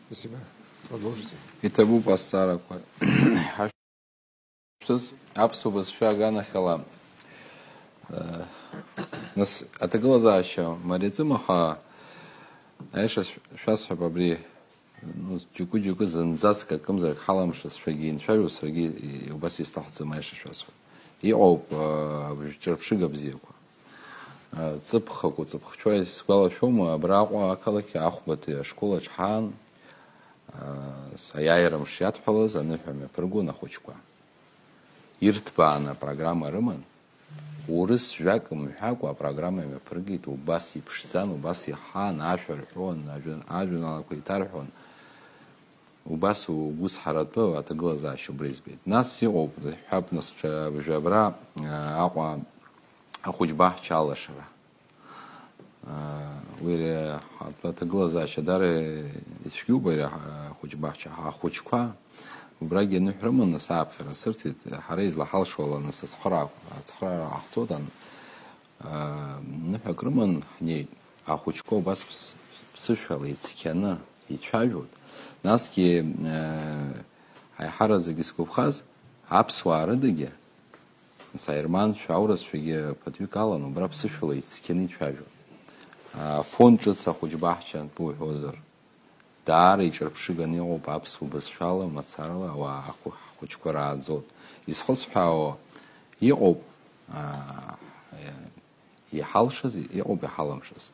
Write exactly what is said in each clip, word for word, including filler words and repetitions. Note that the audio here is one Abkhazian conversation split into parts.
Спасибо. Продолжите. Иҭабуп азҵаарақәа ҳашәҭаз аԥсуа бызшәа аганахьала. Э, нас, аҭагылазаашьа мариаӡам, аха аиаша шә-, шәасҳәап, абри, ну, џьоукы-џьоукы зынӡаск акымзарак ҳаламшазшәагьы инцәажәо, саргьы и-, убас исҭахӡам, аиаша шәасҳәап. Иҟоуп, э, абжә-, ҿырԥшыга бзиақәа. Ҵыԥх акәу ҵыԥхцәа исгәалашәома, абраҟа ақалақь ахәбатәи ашкол аҿы ҳаан, аиааира мшы иадҳәалаз аныҳәа мҩаԥыргон ахәыҷқәа. Ирҭбааны апрограмма рыман, урыс жәак мҳәакәа апрограмма имҩаԥыргеит, убас иԥшӡан, убас иҳан, ашәа рҳәон, ажәа-, ажәеинраалақәа еиҭарҳәон. Убас угәы зҳаратәы аҭагылазаашьа убра избеит. Нас иҟоуп, ҳҳәап, нас ҽа-, абжьы абра, а, Аҟәа ахәыҷ баҳча алашара. А, уи ре-, ҳа-, аҭагылазаашьа дара ицәгьоуп ари аҳ-, ахәыҷ баҳча. Ҳа-, ахәыҷқәа убрагьы аныҳәа рыманы сааԥхьара сырҭеит, ҳара излаҳалшо ала нас ацхыраақәа, ацхыраара ҟаҳҵоит ан-, а, ныҳәак рыман ҳнеит. Ахәыҷқәа убас ԥс-, ԥсышәала ицқьаны ицәажәоит. Насгьы, э, аиҳараӡак исгәаԥхаз, аԥсуаа рыдагьы, нас аерманцәа, аурысцәагьы ԥыҭҩык алан, убра ԥсышәала ицқьаны ицәажәон. Афон ҿыц ахәыҷ баҳча анбоуҳәозар, даара иҿырԥшыганы иҟоуп аԥсуа бызшәала, мацарала ауаа ахәы-, ҳхәыҷқәа рааӡоит. Изхысҳәаауа иҟоуп, аа, иҳалшаз, иҟоуп иҳалымшаз.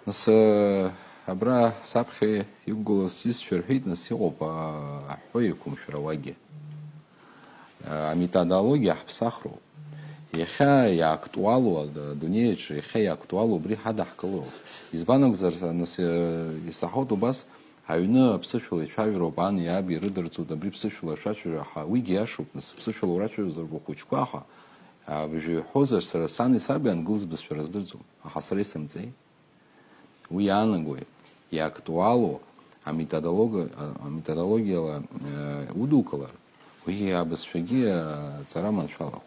Нас, э, абра саԥхьа иқәгылаз сҩызцәа рҳәеит, нас иҟоуп, а, аҳәҳәо еиқәымшәар ауагьы. А, аметодологиа ҳаԥсахроуп. Иахьа иактуалу, ад-, адунеиаҿ иахьа иактуалу убри ҳадаҳкылароуп. Избан акәзар, са-, нас, э, исаҳауеит убас, аҩны аԥсышәала ицәажәароуп, ани аби ирыдырҵоит, абри ԥсышәала шәацәажәо, аха уигьы иашоуп, нас ԥсышәала урацәажәозар ухәыҷқәа, аха, а, абыржәы иҳәозар, сара сани саби ангылыз бызшәа рыздырӡом, аха сара исымҵеи? Уи иаанагои, иактуалу аметодолог-, а, аметодологиала, э, удукылар, уи абызшәагьы, э, ҵара маншәалахоит.